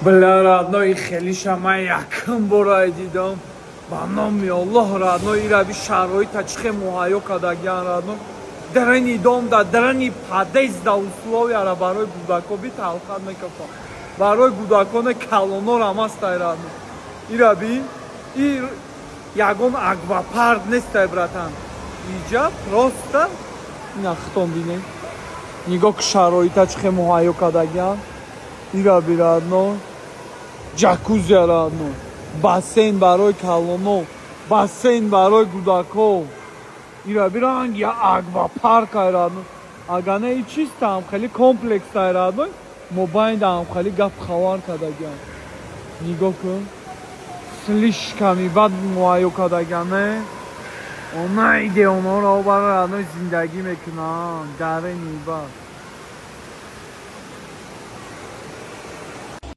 Бля, родной, хелиша ман якум бора дидам. Ба номи Аллоҳ, родной, ираби шароита чихе муҳайё кардагиан, родной. Дарани дом да, дарани подъезд да условияра барои кӯдако би талхат мекафам. Барои кӯдаконе калонорам ҳастай, родной. Ираби и ягон аквапарк нестай, братан. Иҷа просто ина хитон бинед. Нигоҳ ки шароита чихе муҳайё кардагиан. Ираби, родной. Ҷакузи, родной. Бассейн барои калоно, бассейн барои кӯдако. Ира биранг я аквапарк ай, родной. Ага не, и чистам хеле комплекс ай, родной. Мобайндаам хеле гап хабар кардагиам. Нигоҳ кун. Слишком бад муҳайё кардагиам, не? Онайде онҳоро бар, родной, зиндагӣ мекунанд. Дарени бад.